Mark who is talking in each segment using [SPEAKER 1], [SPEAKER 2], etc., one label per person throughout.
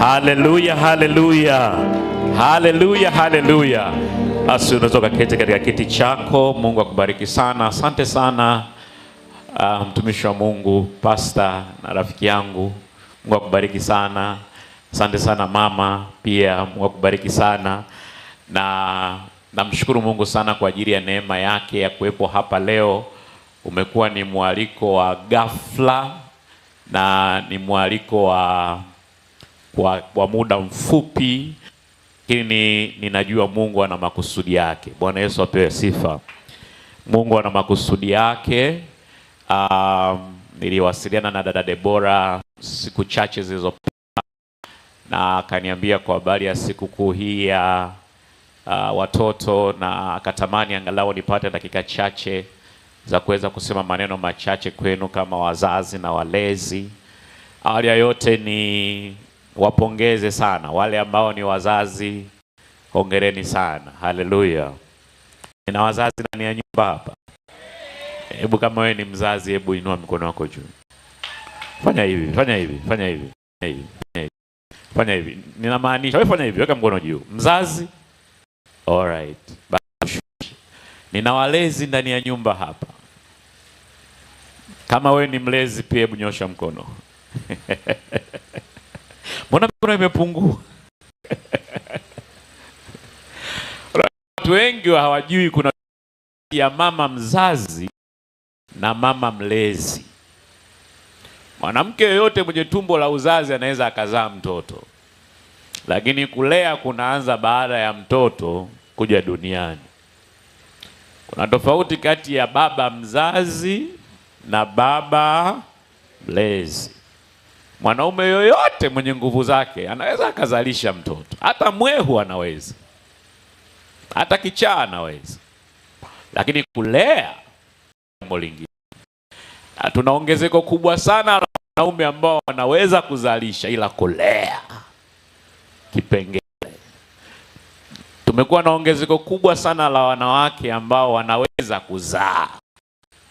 [SPEAKER 1] Haleluya, haleluya, haleluya, haleluya. Basi unaweza ukaketi katika kiti chako. Mungu akubariki sana. Asante sana mtumishi wa Mungu, pasta na rafiki yangu. Mungu akubariki sana. Asante sana mama pia, Mungu akubariki sana. Na namshukuru Mungu sana kwa ajili ya neema yake ya kuwepo hapa leo. Umekuwa ni mwaliko wa ghafla na ni mwaliko wa kwa muda mfupi, lakini ninajua Mungu ana makusudi yake. Bwana Yesu apewe sifa. Mungu ana makusudi yake. Niliwasiliana na dada Debora siku chache zilizopita na akaniambia kwa habari ya sikukuu hii ya watoto, na akatamani angalau nipate dakika chache za kuweza kusema maneno machache kwenu kama wazazi na walezi. Awali ya yote ni wapongeze sana wale ambao ni wazazi, hongereni sana, haleluya. Nina wazazi ndani ya nyumba hapa. Hebu kama wewe ni mzazi, hebu inua mikono wako juu. Fanya hivi, fanya hivi, fanya hivi, fanya hivi, fanya hivi, fanya hivi. Ninamaanisha wewe fanya hivi, weka mkono juu. Mzazi, all right. Basi, nina walezi ndani ya nyumba hapa. Kama wewe ni mlezi pia, hebu nyosha mkono. Mbona mikono imepungua? Watu wengi hawajui kuna ya mama mzazi na mama mlezi. Mwanamke yoyote mwenye tumbo la uzazi anaweza akazaa mtoto, lakini kulea kunaanza baada ya mtoto kuja duniani. Kuna tofauti kati ya baba mzazi na baba mlezi. Mwanaume yoyote mwenye nguvu zake anaweza akazalisha mtoto, hata mwehu anaweza, hata kichaa anaweza, lakini kulea jambo lingine. Na tuna ongezeko kubwa sana la wanaume ambao wanaweza kuzalisha, ila kulea kipengele. Tumekuwa na ongezeko kubwa sana la wanawake ambao wanaweza kuzaa,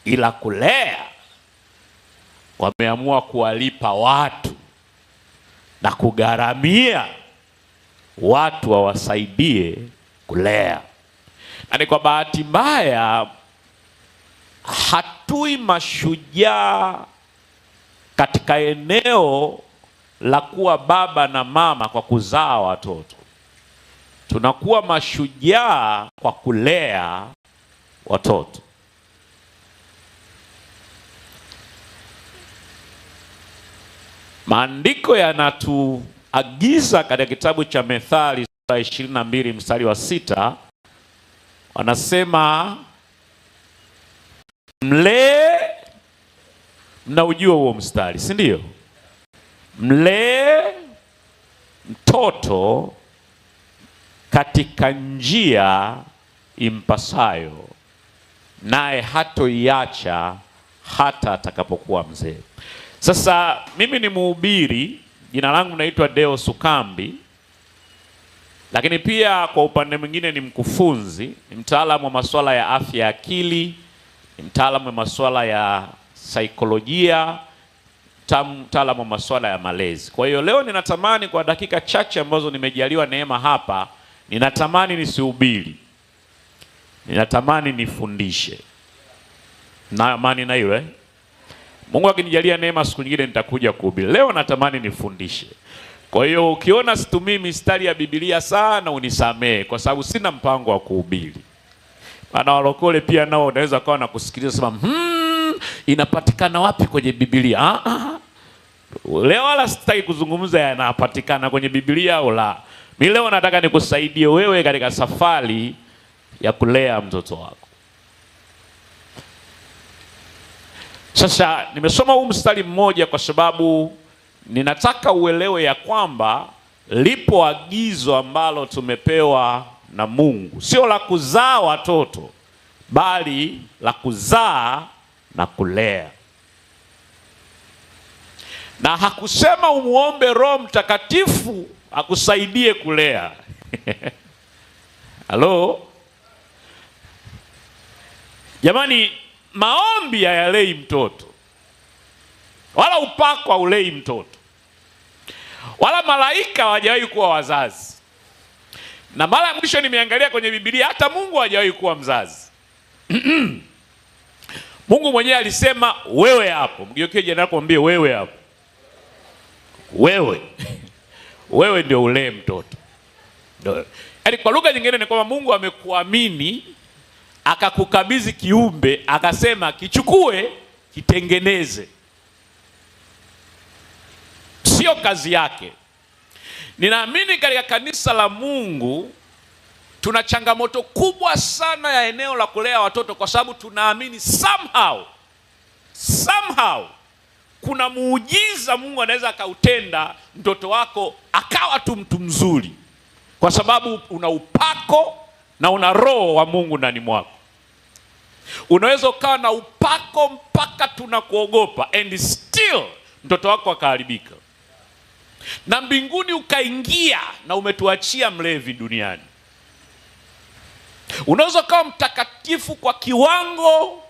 [SPEAKER 1] ila kulea wameamua kuwalipa watu na kugharamia watu wawasaidie kulea. Na ni kwa bahati mbaya hatui mashujaa katika eneo la kuwa baba na mama kwa kuzaa watoto. Tunakuwa mashujaa kwa kulea watoto. Maandiko yanatuagiza katika kitabu cha Methali sura 22 mstari wa 6, wanasema mlee. Mnaujua huo mstari, si ndio? Mlee mtoto katika njia impasayo, naye hatoiacha hata atakapokuwa mzee. Sasa mimi ni mhubiri, jina langu naitwa Deo Sukambi, lakini pia kwa upande mwingine ni mkufunzi, ni mtaalamu wa masuala ya afya ya akili, ni mtaalamu wa masuala ya saikolojia, mtaalamu wa masuala ya malezi. Kwa hiyo leo ninatamani kwa dakika chache ambazo nimejaliwa neema hapa, ninatamani nisihubiri, ninatamani nifundishe. Na amani na hiyo Mungu akinijalia neema siku nyingine nitakuja kuhubiri. Leo natamani nifundishe. Kwa hiyo ukiona situmii mistari ya Biblia sana unisamee, kwa sababu sina mpango wa kuhubiri. Maana walokole pia nao unaweza kuwa na kusikiliza sema, inapatikana wapi kwenye Biblia? Leo wala sitaki kuzungumza yanapatikana kwenye Biblia au la. Mimi leo nataka nikusaidie wewe katika safari ya kulea mtoto wako. Sasa nimesoma huu mstari mmoja kwa sababu ninataka uelewe ya kwamba lipo agizo ambalo tumepewa na Mungu, sio la kuzaa watoto, bali la kuzaa na kulea. Na hakusema umuombe Roho Mtakatifu akusaidie kulea. Halo? Jamani, maombi hayalei mtoto, wala upako haulei mtoto. Wala malaika hawajawahi kuwa wazazi. Na mara mwisho nimeangalia kwenye Biblia, hata Mungu hajawahi kuwa mzazi. Mungu mwenyewe alisema wewe hapo. Mgeukie jirani yako mwambie wewe hapo. Wewe. Wewe ndio ulee mtoto. Yaani kwa lugha nyingine ni kwamba Mungu amekuamini, akakukabidhi kiumbe, akasema kichukue, kitengeneze. Sio kazi yake. Ninaamini katika kanisa la Mungu tuna changamoto kubwa sana ya eneo la kulea watoto, kwa sababu tunaamini somehow kuna muujiza Mungu anaweza akautenda mtoto wako akawa tu mtu mzuri, kwa sababu una upako na una roho wa Mungu ndani mwako. Unaweza ukawa na upako mpaka tunakuogopa, and still mtoto wako akaharibika. Na mbinguni ukaingia na umetuachia mlevi duniani. Unaweza ukawa mtakatifu kwa kiwango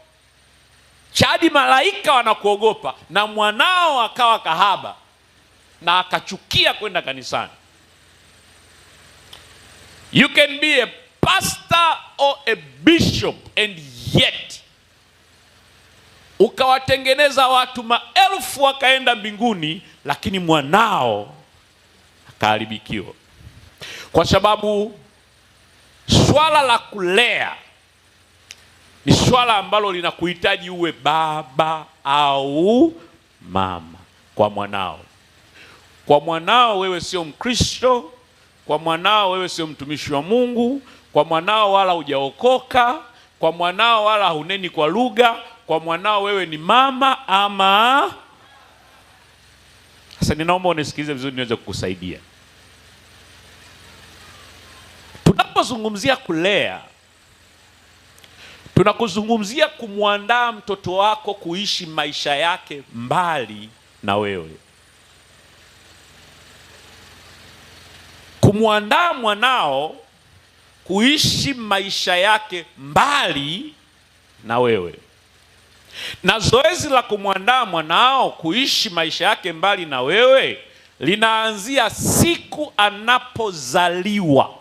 [SPEAKER 1] cha hadi malaika wanakuogopa, na mwanao akawa kahaba na akachukia kwenda kanisani. You can be a pastor or a bishop and yet ukawatengeneza watu maelfu wakaenda mbinguni, lakini mwanao akaharibikiwa. Kwa sababu swala la kulea ni swala ambalo linakuhitaji uwe baba au mama kwa mwanao. Kwa mwanao wewe sio Mkristo, kwa mwanao wewe sio mtumishi wa Mungu, kwa mwanao wala hujaokoka, kwa mwanao wala huneni kwa lugha, kwa mwanao wewe ni mama ama. Sasa ninaomba unisikilize vizuri niweze kukusaidia. Tunapozungumzia kulea, tunakuzungumzia kumwandaa mtoto wako kuishi maisha yake mbali na wewe. Kumwandaa mwanao kuishi maisha yake mbali na wewe. Na zoezi la kumwandaa mwanao kuishi maisha yake mbali na wewe linaanzia siku anapozaliwa.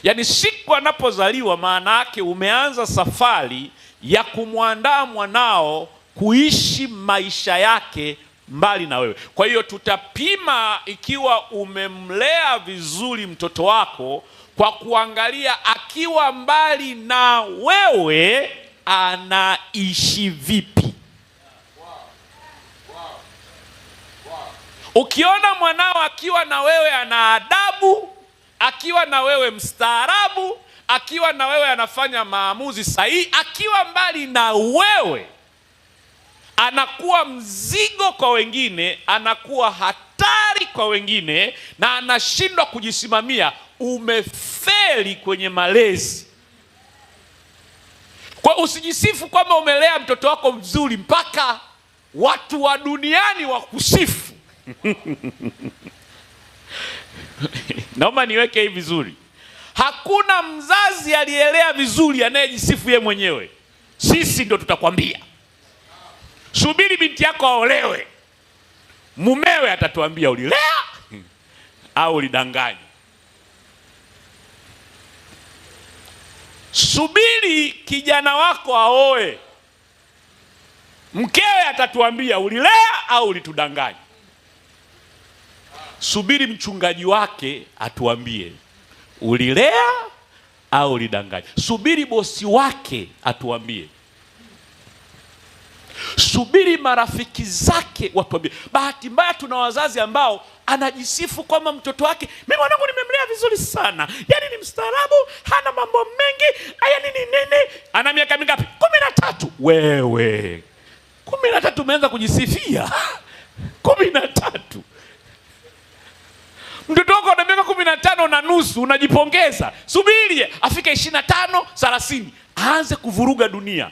[SPEAKER 1] Yaani siku anapozaliwa, maana yake umeanza safari ya kumwandaa mwanao kuishi maisha yake mbali na wewe. Kwa hiyo tutapima ikiwa umemlea vizuri mtoto wako kwa kuangalia akiwa mbali na wewe anaishi vipi. Ukiona mwanao akiwa na wewe ana adabu, akiwa na wewe mstaarabu, akiwa na wewe anafanya maamuzi sahihi, akiwa mbali na wewe anakuwa mzigo kwa wengine, anakuwa hatari kwa wengine, na anashindwa kujisimamia, umefeli kwenye malezi. Kwa usijisifu kwamba umelea mtoto wako mzuri mpaka watu wa duniani wakusifu. Naomba niweke hivi vizuri. Hakuna mzazi aliyelea vizuri anayejisifu yeye mwenyewe. Sisi ndo tutakwambia. Subiri binti yako aolewe, mumewe atatuambia ulilea au ulidanganya. Subiri kijana wako aoe, mkewe atatuambia ulilea au ulitudanganya. Subiri mchungaji wake atuambie ulilea au ulidanganya. Subiri bosi wake atuambie. Subiri marafiki zake watuambie. Bahati mbaya tuna wazazi ambao anajisifu kwamba mtoto wake, mimi mwanangu nimemlea vizuri sana, yaani ni mstaarabu, hana mambo mengi, yaani ni nini. Ana miaka mingapi? 13. Wewe 13 umeanza kujisifia? 13. Mtoto wako ana miaka 15.5 unajipongeza. Subiri afike 25, 30 aanze kuvuruga dunia.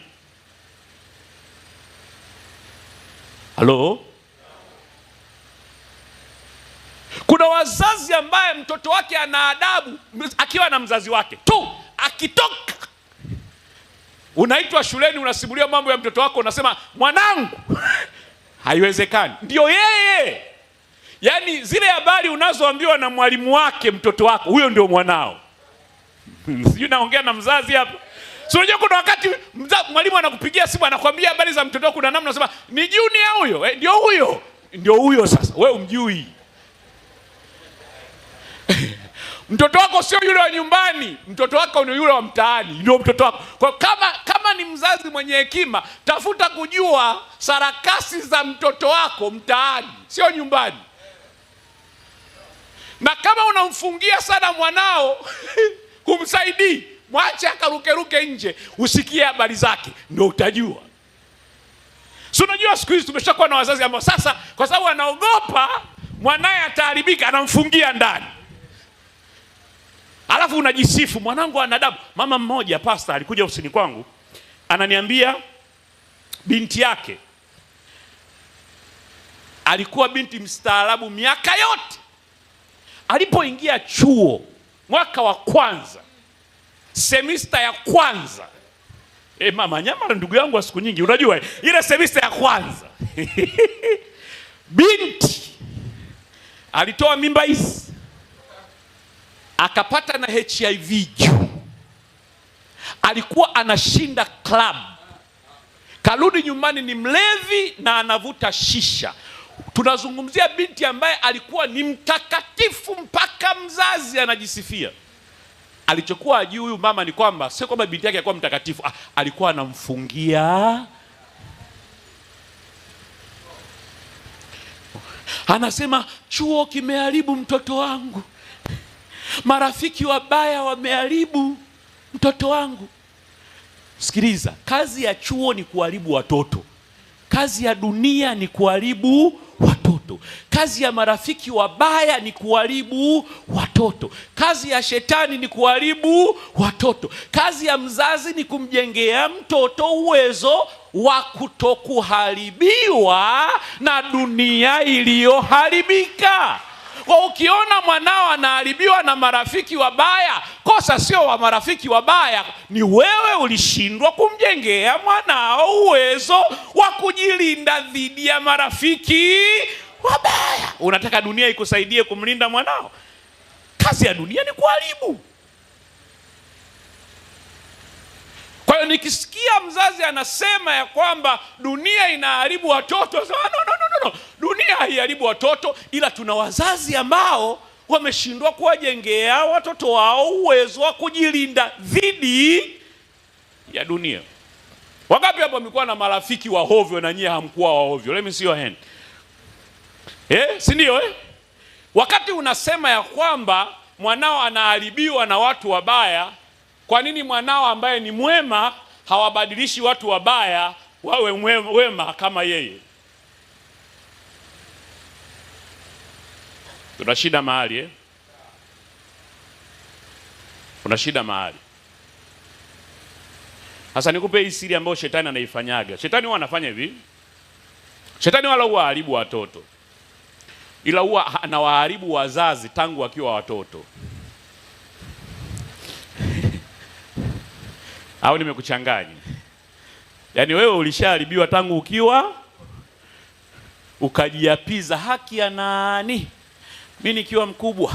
[SPEAKER 1] Halo? Kuna wazazi ambaye mtoto wake ana adabu akiwa na mzazi wake tu, akitoka unaitwa shuleni, unasimulia mambo ya mtoto wako, unasema mwanangu. Haiwezekani. Ndio yeye. Yaani zile habari unazoambiwa na mwalimu wake mtoto wako, huyo ndio mwanao. Sijui naongea na mzazi hapa. So unajua kuna wakati mwalimu anakupigia simu anakuambia habari za mtoto wako, kuna namna unasema ni Junior huyo, ndio huyo. Ndio huyo sasa, wewe umjui. Mtoto wako sio yule wa nyumbani, mtoto wako ni yule wa mtaani, ndio mtoto wako. Kwa kama ni mzazi mwenye hekima, tafuta kujua sarakasi za mtoto wako mtaani, sio nyumbani. Na kama unamfungia sana mwanao kumsaidii, mwache akarukeruke nje, usikie habari zake, ndio utajua. Si unajua siku hizi tumeshakuwa na wazazi ambao sasa kwa sababu anaogopa mwanae ataharibika, anamfungia ndani. Alafu unajisifu, mwanangu ana adabu. Mama mmoja pastor alikuja ofisini kwangu, ananiambia binti yake alikuwa binti mstaarabu miaka yote. Alipoingia chuo mwaka wa kwanza, semester ya kwanza, mama nyama ndugu yangu wa siku nyingi, unajua ile semester ya kwanza binti alitoa mimba hizi, akapata na HIV juu. Alikuwa anashinda club, karudi nyumbani ni mlevi na anavuta shisha. Tunazungumzia binti ambaye alikuwa ni mtakatifu mpaka mzazi anajisifia. Alichokuwa ajui huyu mama ni kwamba sio kwamba binti yake alikuwa mtakatifu, alikuwa anamfungia. Anasema chuo kimeharibu mtoto wangu, marafiki wabaya wameharibu mtoto wangu. Sikiliza, kazi ya chuo ni kuharibu watoto. Kazi ya dunia ni kuharibu watoto. Kazi ya marafiki wabaya ni kuharibu watoto. Kazi ya shetani ni kuharibu watoto. Kazi ya mzazi ni kumjengea mtoto uwezo wa kutokuharibiwa na dunia iliyoharibika. Kwa ukiona mwanao anaharibiwa na marafiki wabaya, kosa sio wa marafiki wabaya, ni wewe ulishindwa kumjengea mwanao uwezo wa kujilinda dhidi ya marafiki wabaya. Unataka dunia ikusaidie kumlinda mwanao? Kazi ya dunia ni kuharibu. Kwa hiyo nikisikia mzazi anasema ya kwamba dunia inaharibu watoto, no, no, no, no, no. Dunia haiharibu watoto, ila tuna wazazi ambao wameshindwa kuwajengea watoto wao uwezo wa kujilinda dhidi ya dunia. Wangapi hapa mlikuwa na marafiki wa hovyo na nyie hamkuwa wa hovyo? Let me see your hand. Si ndio eh? Wakati unasema ya kwamba mwanao anaharibiwa na watu wabaya, kwa nini mwanao ambaye ni mwema hawabadilishi watu wabaya wawe wema kama yeye? Tuna shida mahali eh? Kuna shida mahali. Sasa nikupe hii siri ambayo shetani anaifanyaga. Shetani huwa anafanya hivi. Shetani wala huwa haribu watoto, ila huwa anawaharibu wazazi tangu wakiwa watoto. Au nimekuchanganya? Yaani wewe ulishaharibiwa tangu ukiwa, ukajiapiza haki ya nani? Mimi nikiwa mkubwa,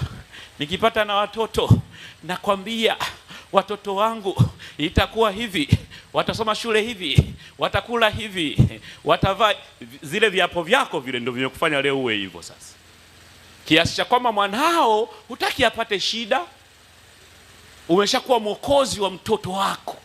[SPEAKER 1] nikipata na watoto, nakwambia watoto wangu itakuwa hivi, watasoma shule hivi, watakula hivi, watavaa. Zile viapo vyako vile ndio vimekufanya leo uwe hivyo sasa. Kiasi cha kwamba mwanao hutaki apate shida. Umeshakuwa mwokozi wa mtoto wako.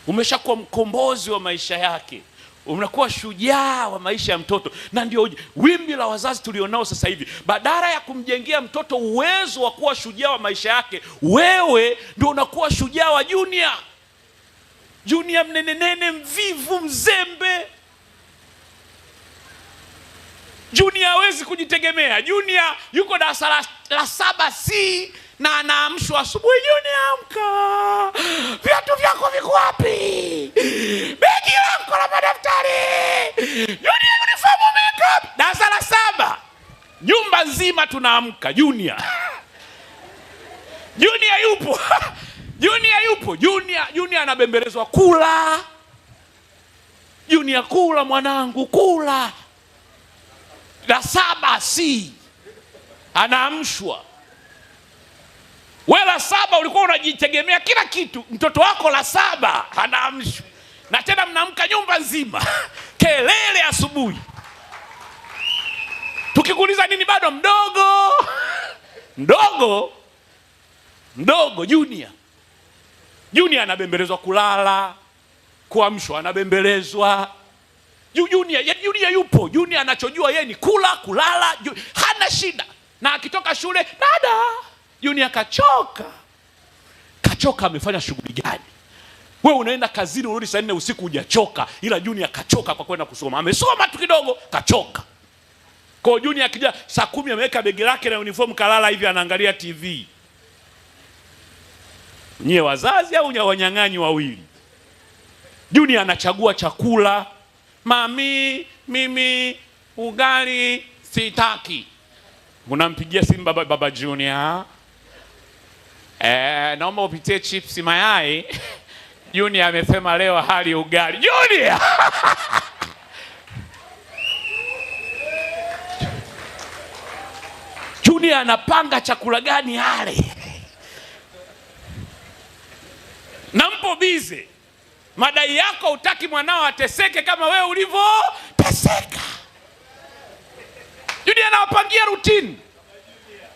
[SPEAKER 1] Umeshakuwa mkombozi wa maisha yake. Unakuwa shujaa wa maisha ya mtoto. Na ndio wimbi la wazazi tulionao sasa hivi. Badala ya kumjengea mtoto uwezo wa kuwa shujaa wa maisha yake, wewe ndio unakuwa shujaa wa Junior. Junior mnenenene, mvivu, mzembe. Junior hawezi kujitegemea. Junior yuko darasa la 7C na anaamshwa asubuhi, Junior amka, viatu vyako viko wapi? Begi lako la madaftari. Junior uniform makeup. Darasa la 7. Nyumba nzima tunaamka Junior. Junior yupo. Junior yupo. Junior anabembelezwa kula. Junior kula mwanangu, kula. La 7 C anaamshwa. Wewe la 7 ulikuwa unajitegemea kila kitu, mtoto wako la 7 anaamshwa. Na tena mnaamka nyumba nzima. Kelele asubuhi. Tukikuuliza nini bado mdogo. Mdogo. Mdogo Junior. Junior anabembelezwa kulala, kuamshwa anabembelezwa. Junior yupo, Junior anachojua yeye ni kula, kulala, hana shida. Na akitoka shule, dada, Junior kachoka. Kachoka amefanya shughuli gani? Wewe unaenda kazini unarudi saa 4 usiku hujachoka, ila Junior kachoka kwa kwenda kusoma. Amesoma tu kidogo, kachoka. Kwa Junior akija saa 10 ameweka begi lake na uniform kalala hivi anaangalia TV. Nyie wazazi au wanyang'anyi wawili? Junior anachagua chakula. Mami, mimi ugali sitaki. Unampigia simu baba Junior. Naomba upitie chips mayai. Junior amesema leo hali ugali. Junior! Junior anapanga chakula gani ale? Na mpo bize. Madai yako utaki mwanao ateseke kama wewe ulivyoteseka. Junior anawapangia routine.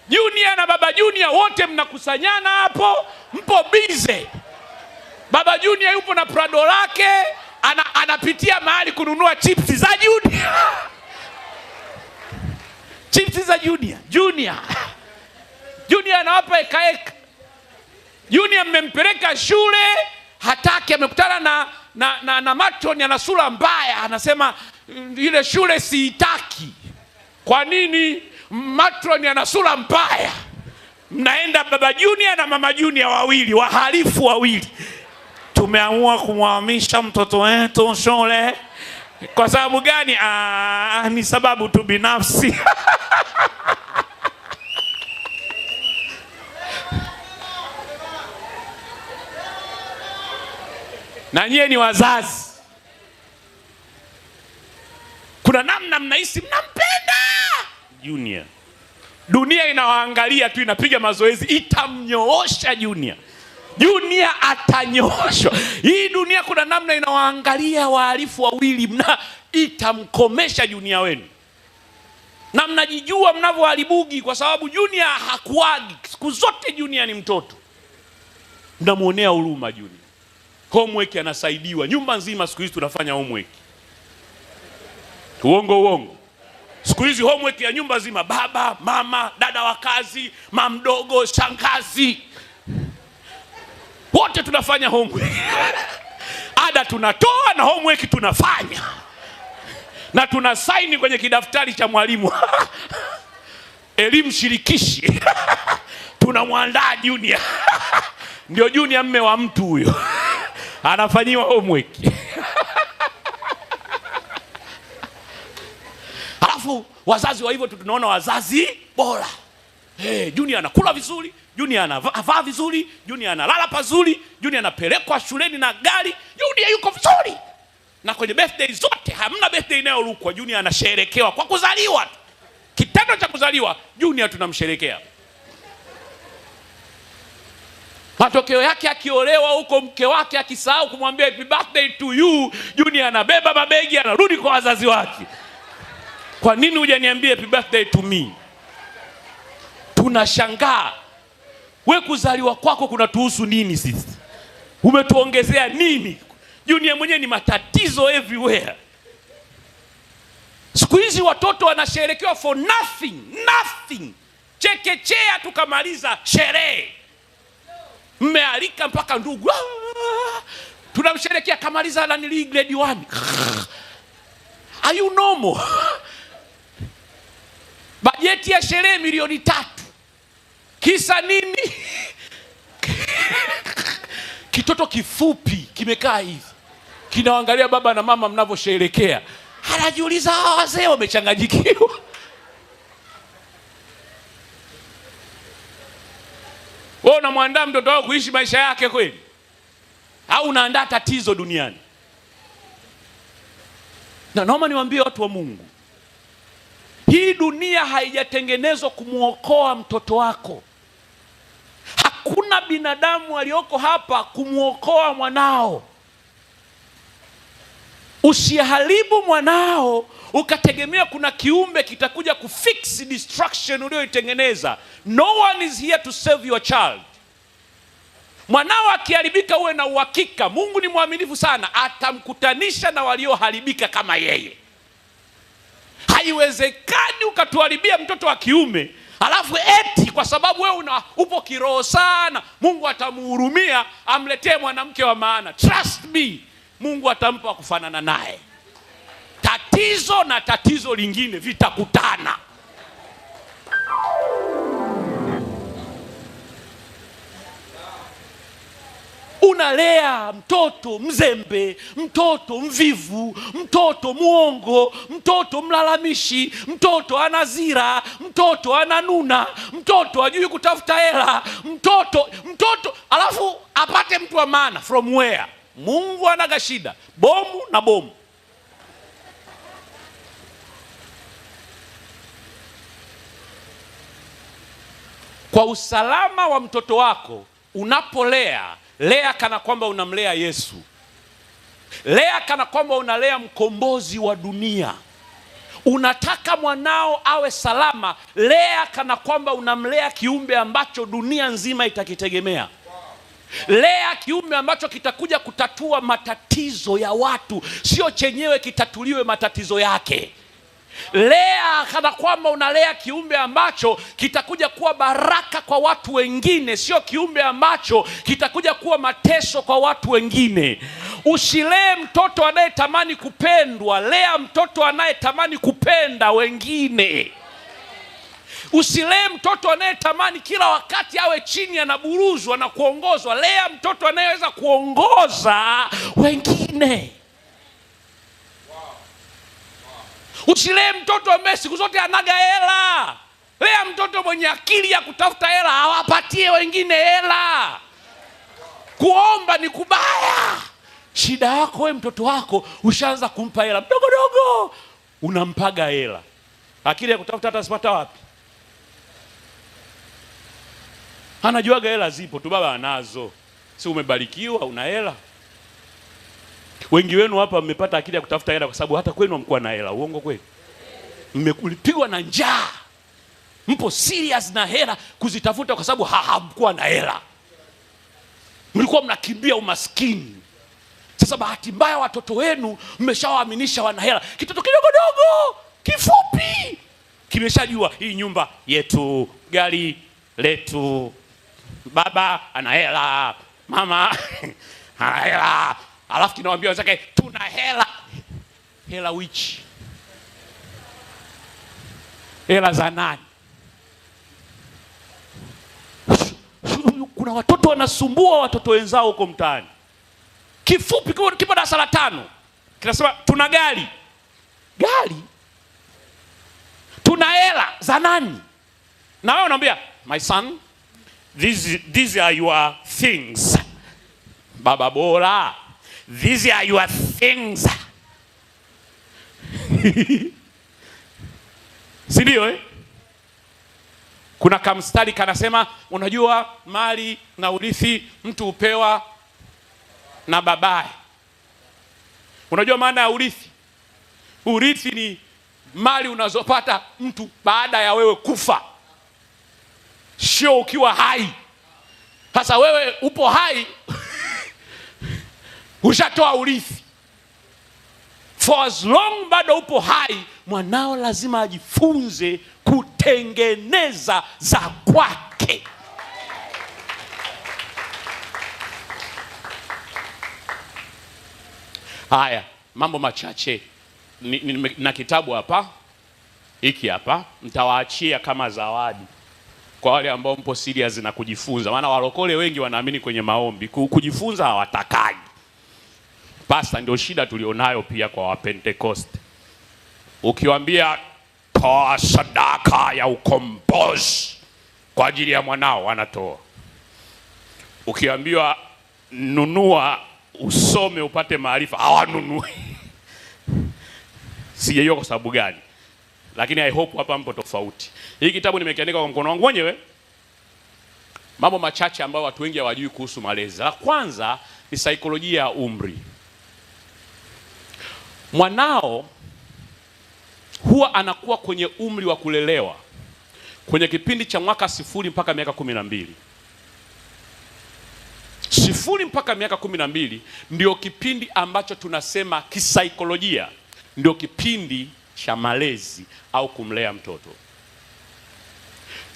[SPEAKER 1] Junior na baba Junior wote mnakusanyana hapo, mpo bize. Baba Junior yupo na Prado lake, anapitia mahali kununua chips za Junior. Chips za Junior. Junior. Junior anawapa eka eka. Junior mmempeleka shule, hataki, amekutana na matron ana sura mbaya, anasema ile shule siitaki. Kwa nini matron ana sura mbaya? Mnaenda baba Junior na mama Junior wawili, wahalifu wawili. Tumeamua kumhamisha mtoto wetu shule. Kwa sababu gani? Ni sababu tu binafsi. Na nyie ni wazazi. Kuna namna mnahisi mnampenda Junior. Dunia inawaangalia tu, inapiga mazoezi, itamnyoosha Junior. Junior atanyooshwa. Hii dunia kuna namna inawaangalia wahalifu wawili, mna itamkomesha Junior wenu. Na mnajijua mnavyoharibugi kwa sababu Junior hakuagi. Siku zote Junior ni mtoto. Mnamuonea huruma Junior. Homework anasaidiwa. Nyumba nzima siku hizi tunafanya homework. Uongo uongo. Siku hizi homework ya nyumba nzima, baba, mama, dada wa kazi, mamdogo, shangazi, wote tunafanya homework. Ada tunatoa na homework tunafanya. Na tunasaini kwenye kidaftari cha mwalimu. Elimu shirikishi. Tunamwandaa Junior. Ndio Junior mme wa mtu huyo. Anafanyiwa homework. Alafu wazazi wa hivyo tunaona wazazi bora. Hey, Junior anakula vizuri, Junior anavaa vizuri, Junior analala pazuri, Junior anapelekwa shuleni na gari, Junior yuko vizuri. Na kwenye birthday zote hamna birthday inayorukwa, Junior anasherekewa kwa kuzaliwa. Kitendo cha kuzaliwa Junior tunamsherekea. Matokeo yake akiolewa huko, mke wake akisahau kumwambia happy birthday to you, Junior anabeba mabegi anarudi kwa wazazi wake. Kwa nini hujaniambia happy birthday to me? Tunashangaa. We kuzaliwa kwako kunatuhusu nini sisi? Umetuongezea nini? Junior mwenyewe ni matatizo everywhere. Siku hizi watoto wanasherekewa for nothing, nothing. Chekechea tukamaliza sherehe. Mmealika mpaka ndugu. Tunamsherekea kamaliza lanili grade 1. Are you normal? Bajeti ya sherehe milioni 3. Kisa nini? Kitoto kifupi kimekaa hivi, kinaangalia baba na mama mnavyosherekea. Anajiuliza hawa wazee wamechanganyikiwa. Wewe unamwandaa mtoto wako kuishi maisha yake kweli? Au unaandaa tatizo duniani? Na naomba niwaambie watu wa Mungu, Hii dunia haijatengenezwa kumuokoa mtoto wako. Hakuna binadamu aliyoko hapa kumuokoa mwanao. Usiharibu mwanao ukategemea kuna kiumbe kitakuja kufix destruction uliyoitengeneza. No one is here to save your child. Mwanao akiharibika, uwe na uhakika Mungu ni mwaminifu sana, atamkutanisha na walioharibika kama yeye. Haiwezekani ukatuharibia mtoto wa kiume alafu eti kwa sababu wewe upo kiroho sana Mungu atamuhurumia amletee mwanamke wa maana. Trust me, Mungu atampa kufanana naye. Tatizo na tatizo lingine vitakutana. Unalea mtoto mzembe, mtoto mvivu, mtoto muongo, mtoto mlalamishi, mtoto anazira, mtoto ananuna, mtoto hajui kutafuta hela, mtoto, alafu apate mtu wa maana from where? Mungu anaga shida, bomu na bomu. Kwa usalama wa mtoto wako, unapolea, lea kana kwamba unamlea Yesu. Lea kana kwamba unalea mkombozi wa dunia. Unataka mwanao awe salama, lea kana kwamba unamlea kiumbe ambacho dunia nzima itakitegemea. Lea kiumbe ambacho kitakuja kutatua matatizo ya watu, sio chenyewe kitatuliwe matatizo yake. Lea kana kwamba unalea kiumbe ambacho kitakuja kuwa baraka kwa watu wengine, sio kiumbe ambacho kitakuja kuwa mateso kwa watu wengine. Usilee mtoto anayetamani kupendwa, lea mtoto anayetamani kupenda wengine. Usilee mtoto anayetamani kila wakati awe chini anaburuzwa na kuongozwa, lea mtoto anayeweza kuongoza wengine. Usilee mtoto ambaye siku zote anaga hela. Lea mtoto mwenye akili ya kutafuta hela, awapatie wengine hela. Kuomba ni kubaya. Shida yako wewe, mtoto wako ushaanza kumpa hela mdogo dogo, unampaga hela. Akili ya kutafuta hata sipata wapi? Anajuaga hela zipo tu, baba anazo. Si umebarikiwa una hela? Wengi wenu hapa mmepata akili ya kutafuta hela kwa sababu hata kwenu hamkuwa na hela. Uongo kweli? Mmekulipigwa na njaa. Mpo serious na hela kuzitafuta kwa sababu hamkuwa na hela. Mlikuwa mnakimbia umaskini. Sasa bahati mbaya watoto wenu mmeshawaaminisha wana hela. Kitoto kidogo dogo, kifupi, kimeshajua hii nyumba yetu, gari letu, baba ana hela, mama ana hela. Alafu kinawaambia wenzake tuna hela. Hela which? Hela za nani? Kuna watoto wanasumbua watoto wenzao huko mtaani. Kifupi kipo darasa la 5. Kinasema tuna gari. Gari? Tuna hela za nani? Na wewe unaambia my son, these are your things. Baba bora, these are your things. Si ndio eh? Kuna kamstari kanasema unajua mali na urithi mtu hupewa na babaye. Unajua maana ya urithi? Urithi ni mali unazopata mtu baada ya wewe kufa, sio ukiwa hai. Sasa wewe upo hai ushatoa urithi. For as long bado upo hai, mwanao lazima ajifunze kutengeneza za kwake. Haya, mambo machache na kitabu hapa, hiki hapa, nitawaachia kama zawadi kwa wale ambao mpo serious na kujifunza. Maana walokole wengi wanaamini kwenye maombi, kujifunza hawatakaji. Pastor, ndio shida tulionayo pia kwa Wapentecost. Ukiwaambia toa sadaka ya ukombozi kwa ajili ya mwanao, wanatoa. Ukiambiwa nunua usome upate maarifa, hawanunui. Sijajua kwa sababu gani. Lakini I hope hapa mpo tofauti. Hii kitabu nimekiandika kwa mkono wangu mwenyewe. Mambo machache ambayo watu wengi hawajui kuhusu malezi. La kwanza ni saikolojia ya umri. Mwanao huwa anakuwa kwenye umri wa kulelewa kwenye kipindi cha mwaka 0 mpaka miaka 12. 0 mpaka miaka 12 ndio kipindi ambacho tunasema kisaikolojia ndio kipindi cha malezi au kumlea mtoto.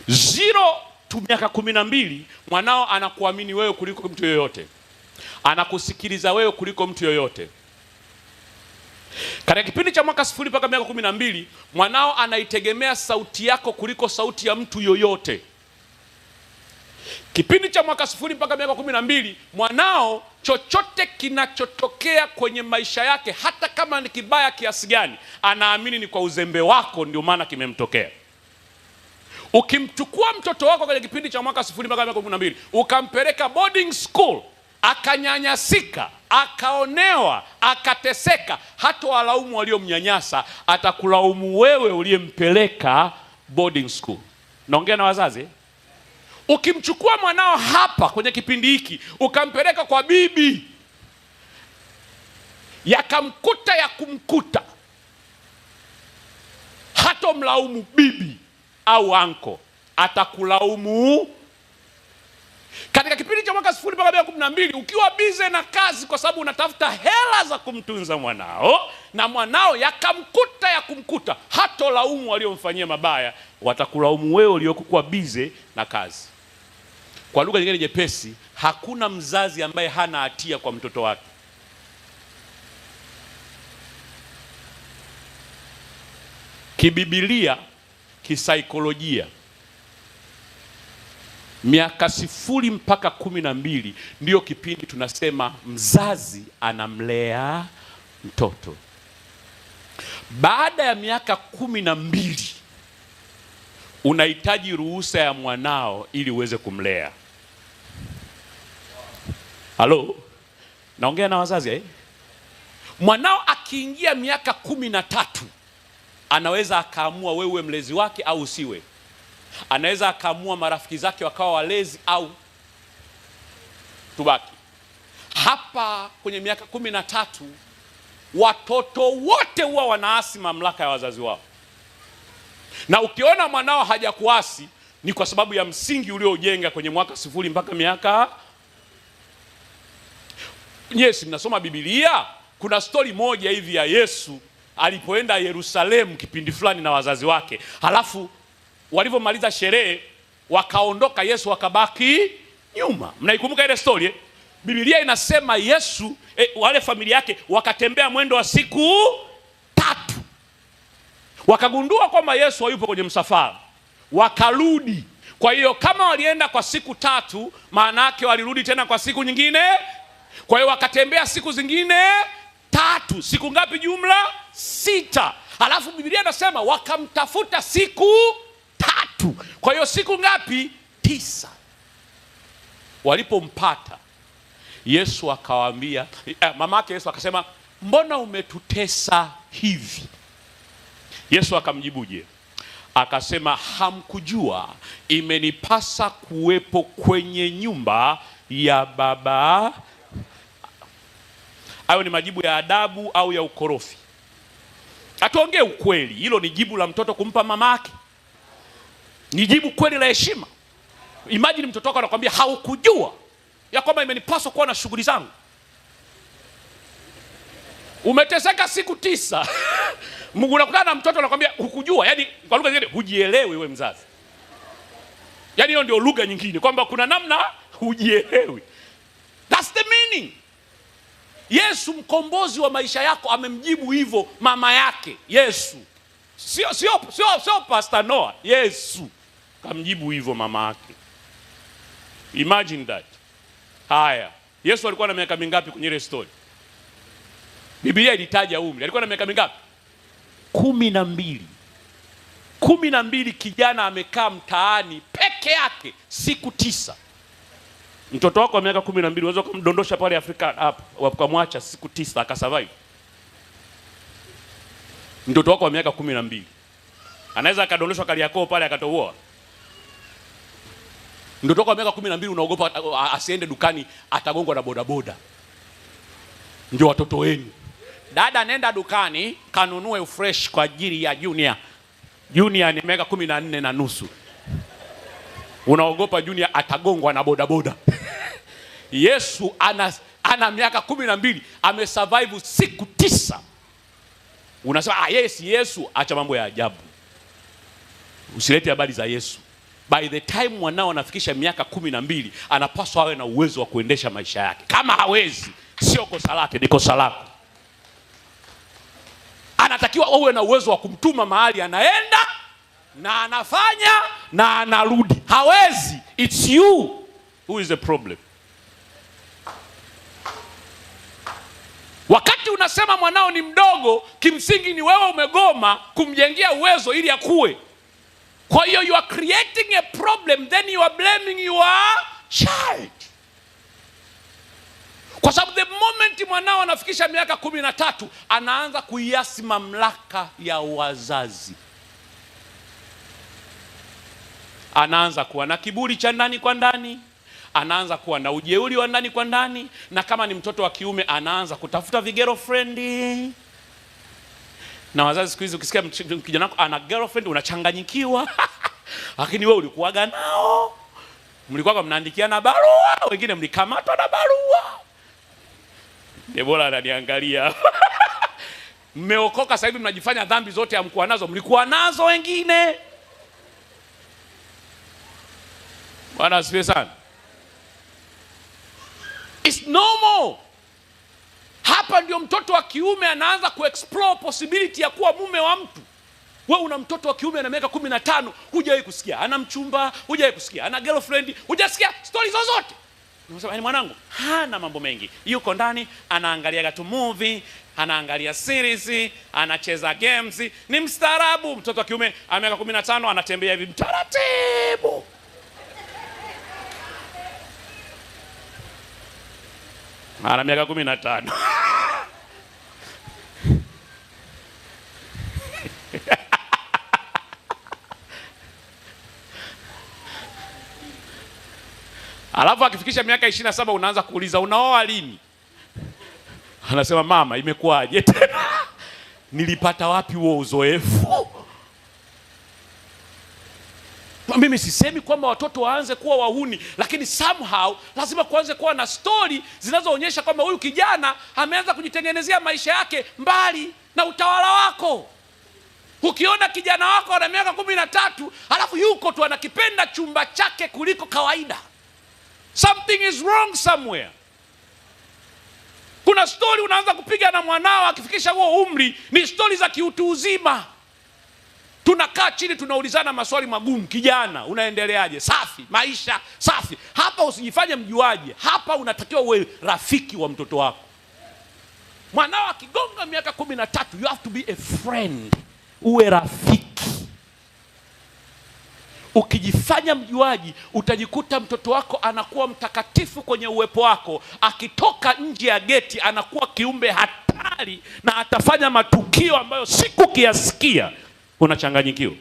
[SPEAKER 1] 0 tu miaka 12 mwanao anakuamini wewe kuliko mtu yoyote. Anakusikiliza wewe kuliko mtu yoyote. Katika kipindi cha mwaka 0 mpaka miaka 12 mwanao anaitegemea sauti yako kuliko sauti ya mtu yoyote. Kipindi cha mwaka 0 mpaka miaka 12 mwanao chochote kinachotokea kwenye maisha yake, hata kama ni kibaya kiasi gani, anaamini ni kwa uzembe wako ndio maana kimemtokea. Ukimchukua mtoto wako kwenye kipindi cha mwaka 0 mpaka miaka 12 ukampeleka boarding school, akanyanyasika, akaonewa, akateseka, hata walaumu waliomnyanyasa, atakulaumu wewe uliyempeleka boarding school. Naongea na wazazi. Ukimchukua mwanao hapa kwenye kipindi hiki ukampeleka kwa bibi, yakamkuta ya kumkuta, hatomlaumu bibi au anko, atakulaumu. Katika kipindi cha mwaka 0 mpaka 12 ukiwa bize na kazi kwa sababu unatafuta hela za kumtunza mwanao, na mwanao yakamkuta ya kumkuta, hatolaumu waliomfanyia mabaya, watakulaumu wewe uliokuwa bize na kazi. Kwa lugha nyingine nyepesi, hakuna mzazi ambaye hana hatia kwa mtoto wake. Kibibilia, kisaikolojia, miaka 0 mpaka 12 ndio kipindi tunasema mzazi anamlea mtoto. Baada ya miaka 12 unahitaji ruhusa ya mwanao ili uweze kumlea. Halo, naongea na wazazi eh? Mwanao akiingia miaka 13 anaweza akaamua wewe mlezi wake au usiwe. Anaweza akaamua marafiki zake wakawa walezi au tubaki. Hapa kwenye miaka 13 watoto wote huwa wanaasi mamlaka ya wazazi wao. Na ukiona mwanao hajakuasi ni kwa sababu ya msingi uliojenga kwenye mwaka 0 mpaka miaka. Yes, mnasoma Biblia, kuna story moja hivi ya Yesu alipoenda Yerusalemu kipindi fulani na wazazi wake. Halafu walivyomaliza sherehe wakaondoka, Yesu akabaki nyuma. Mnaikumbuka ile story eh? Biblia inasema Yesu wale familia yake wakatembea mwendo wa siku 3. Wakagundua kwamba Yesu hayupo kwenye msafara. Wakarudi. Kwa hiyo kama walienda kwa siku 3, maana yake walirudi tena kwa siku nyingine. Kwa hiyo wakatembea siku zingine 3. Siku ngapi jumla? 6. Halafu Biblia inasema wakamtafuta siku 3. Kwa hiyo siku ngapi? 9. Walipompata Yesu akawaambia, mamake Yesu akasema, mbona umetutesa hivi? Yesu akamjibuje? Akasema, hamkujua imenipasa kuwepo kwenye nyumba ya Baba. Hayo ni majibu ya adabu au ya ukorofi? Atuongee ukweli, hilo ni jibu la mtoto kumpa mamake. Ni jibu kweli la heshima. Imagine mtoto wako anakuambia haukujua ya kwamba imenipaswa kuwa na shughuli zangu. Umeteseka siku 9. Mungu, unakutana na mtoto anakuambia hukujua. Yaani kwa lugha nyingine hujielewi wewe mzazi. Yaani hiyo ndio lugha nyingine kwamba kuna namna hujielewi. That's the meaning. Yesu mkombozi wa maisha yako amemjibu hivyo mama yake Yesu. Sio Pastor Noah, Yesu kamjibu hivyo mama yake. Imagine that. Haya, Yesu alikuwa na miaka mingapi kwenye ile story? Biblia ilitaja umri. Alikuwa na miaka mingapi? 12. 12, kijana amekaa mtaani peke yake siku 9. Mtoto wako wa miaka 12 unaweza kumdondosha pale Afrika hapo, ukamwacha siku 9 akasurvive. Mtoto wako wa miaka 12. Anaweza akadondoshwa Kariakoo pale akatoboa. Ndio toka miaka 12 unaogopa asiende dukani atagongwa na bodaboda. Ndio watoto wenu. Dada nenda dukani kanunue fresh kwa ajili ya Junior. Junior ni miaka 14.5. Unaogopa Junior atagongwa na bodaboda. Yesu ana miaka 12, amesurvive siku 9. Unasema yes Yesu, acha mambo ya ajabu. Usilete habari za Yesu. By the time mwanao anafikisha miaka 12, anapaswa awe na uwezo wa kuendesha maisha yake. Kama hawezi, sio kosa lake, ni kosa lako. Anatakiwa awe na uwezo wa kumtuma mahali anaenda na anafanya na anarudi. Hawezi, it's you who is the problem. Wakati unasema mwanao ni mdogo, kimsingi ni wewe umegoma kumjengea uwezo ili akue. Kwa hiyo you are creating a problem, then you are blaming your child. Kwa sababu the moment mwanao anafikisha miaka 13, anaanza kuiasi mamlaka ya wazazi. Anaanza kuwa na kiburi cha ndani kwa ndani, anaanza kuwa na ujeuri wa ndani kwa ndani, na kama ni mtoto wa kiume anaanza kutafuta vigirlfriend. Na wazazi siku hizi ukisikia kijana wako ana girlfriend unachanganyikiwa. Lakini wewe ulikuwaga nao. Mlikuwa mnaandikiana barua, wengine mlikamatwa na barua. Debora ananiangalia. Mmeokoka sasa hivi mnajifanya dhambi zote hamkuwa nazo, mlikuwa nazo wengine. Bwana asifiwe sana. It's normal. Hapa ndio mtoto wa kiume anaanza kuexplore possibility ya kuwa mume wa mtu. Wewe una mtoto wa kiume ana miaka 15, hujawahi kusikia ana mchumba, hujawahi kusikia ana girlfriend, hujasikia stories zozote. Unasema yaani mwanangu hana mambo mengi. Yuko ndani anaangalia tu movie, anaangalia series, anacheza games, ni mstaarabu. Mtoto wa kiume ana miaka 15 anatembea hivi mtaratibu. Ana miaka 15. Alafu akifikisha miaka 27 unaanza kuuliza unaoa lini? Anasema mama imekuwaje tena? Nilipata wapi huo uzoefu? Mimi sisemi kwamba watoto waanze kuwa wahuni, lakini somehow lazima kuanze kuwa na story zinazoonyesha kwamba huyu kijana ameanza kujitengenezea maisha yake mbali na utawala wako. Ukiona kijana wako ana miaka 13, alafu yuko tu anakipenda chumba chake kuliko kawaida, something is wrong somewhere. Kuna story unaanza kupiga na mwanao akifikisha huo umri, ni story za kiutu uzima. Tunakaa chini tunaulizana maswali magumu. Kijana, unaendeleaje? Safi, maisha safi. Hapa usijifanye mjuaji. Hapa unatakiwa uwe rafiki wa mtoto wako. Mwanao akigonga miaka 13, you have to be a friend. Uwe rafiki. Ukijifanya mjuaji, utajikuta mtoto wako anakuwa mtakatifu kwenye uwepo wako. Akitoka nje ya geti anakuwa kiumbe hatari na atafanya matukio ambayo sikukiyasikia. Unachanganyikiwa.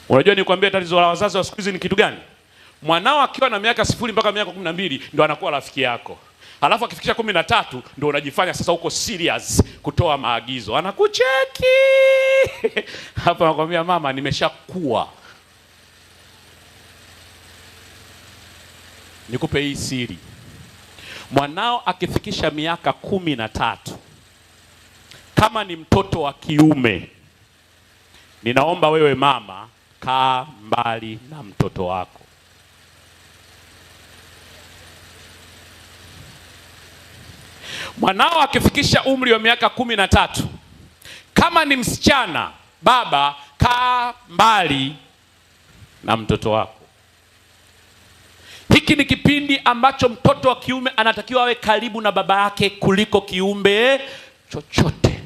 [SPEAKER 1] Unajua nikwambia tatizo la wazazi wa siku hizi ni kitu gani? Mwanao akiwa na miaka 0 mpaka miaka 12 ndio anakuwa rafiki yako. Alafu akifikisha 13 ndio unajifanya sasa uko serious kutoa maagizo. Anakucheki. Hapa anakuambia mama nimeshakuwa. Nikupe hii siri. Mwanao akifikisha miaka 13, kama ni mtoto wa kiume, ninaomba wewe mama, kaa mbali na mtoto wako. Mwanao akifikisha umri wa miaka 13, kama ni msichana, baba, kaa mbali na mtoto wako. Hiki ni kipindi ambacho mtoto wa kiume anatakiwa awe karibu na baba yake kuliko kiumbe chochote.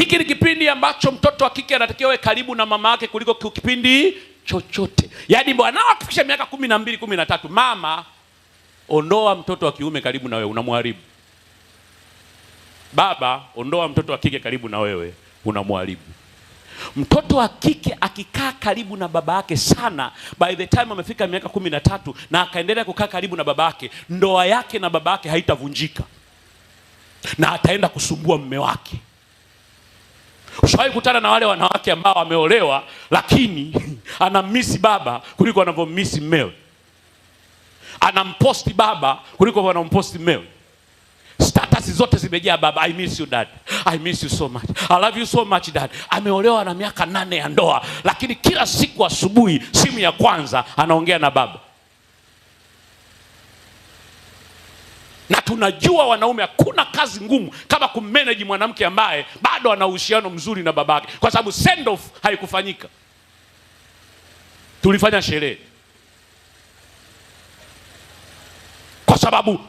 [SPEAKER 1] Hiki ni kipindi ambacho mtoto wa kike anatakiwa awe karibu na mama yake kuliko kipindi chochote. Yaani mwanao akifikisha miaka 12, 13, mama, ondoa mtoto wa kiume karibu na wewe, unamharibu. Baba, ondoa mtoto wa kike karibu na wewe, unamharibu. Mtoto wa kike akikaa karibu na baba yake sana, by the time amefika miaka 13 na akaendelea kukaa karibu na baba yake, ndoa yake na baba yake haitavunjika na ataenda kusumbua mume wake. Ushawahi kutana na wale wanawake ambao wameolewa lakini anamisi baba kuliko anavyomisi mmewe, anamposti baba kuliko anamposti mmewe? Status zote zimejaa baba, "I miss you, Dad, I miss you so much, I love you so much, Dad." Ameolewa na miaka 8 ya ndoa, lakini kila siku asubuhi simu ya kwanza anaongea na baba. Na tunajua wanaume, hakuna kazi ngumu kama kummanage mwanamke ambaye bado ana uhusiano mzuri na babake, kwa sababu send off haikufanyika. Tulifanya sherehe kwa sababu